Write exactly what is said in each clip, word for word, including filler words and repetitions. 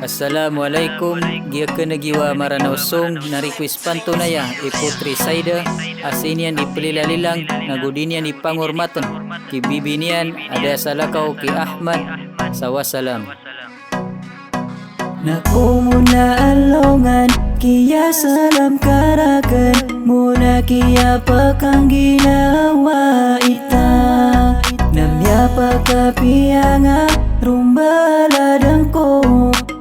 Assalamu alaikum, giya kena giwa Maranao Song, na request panto na aya i Putri Saida, a sii niyan di pelilalilang, nago di niyan di pangormaten, ki bibi niyan, a da salakaw ki Ahmad, sa wassalam. Na ko mona alongan, kiyasalam ka raken, mona kiyapakangginawai ta. Na miyapakapiya nga ron baladan ko,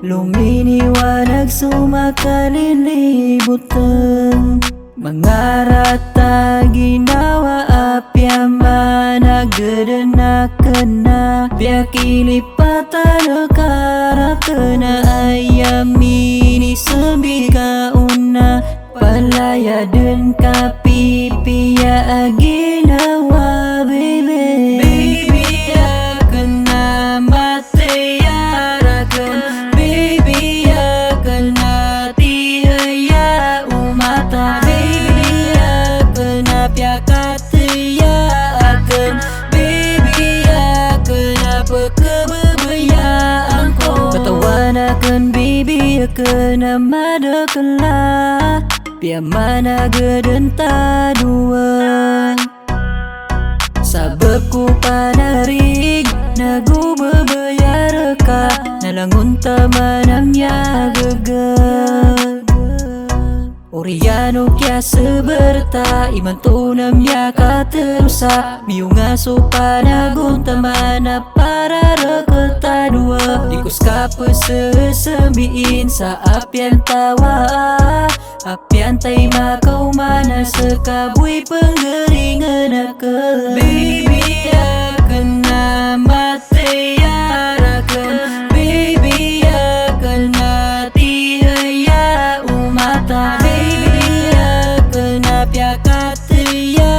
lominiwanag so makaliliboten. Mangarata ginawa apiya manageden aken a piyakilipatan ka raken a aya minisembi ka on a palayaden ka pipiya a ginawa, baby. Baby, aken a matey a raken, baby, aken a tiyaya o mata, baby, aken a piyakatey a aken, baby, aken a pekebebayaan ko. Katawan aken, baby, aken a madakel a piyamanageden ta dowa. Sabap ko panarig, nago babaya reka, na langon taman a miyagaga. Oriyan o kiyasabar ta, imanto na miyakaterosa, miyonga so panagon taman a para reketa dowa. Di ko ska pesesembiin sa apiya ntawa, apiya ntay makaoma na ska bo i penggalingan aken. Baby, aken a matey a raken, baby, aken a tiyaya o mata, baby, aken a piyakatey a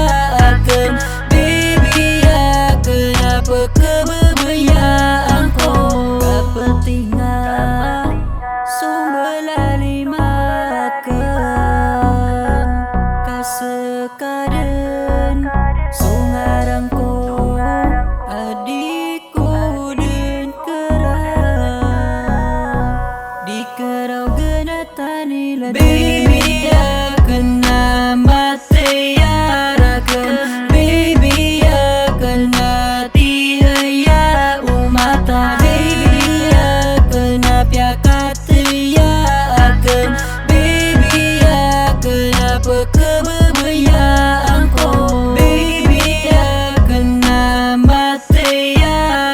aken, baby, aken a pekebebayaan ko. Kapetingan so mbalalim aken, ka seka den so ngaran ko, a di ko den kera. Di kera o genatan i lade. Baby, aken a matey a raken, baby, aken a tiyaya o mata, baby, aken a piyakatey a aken, baby, aken a pekebebayaan ko, baby, aken a matey a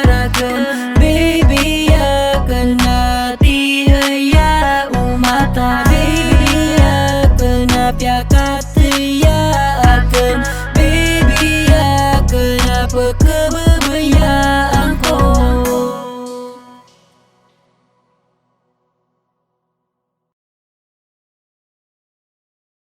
raken, baby, aken a tiyaya o mata, baby, aken a piya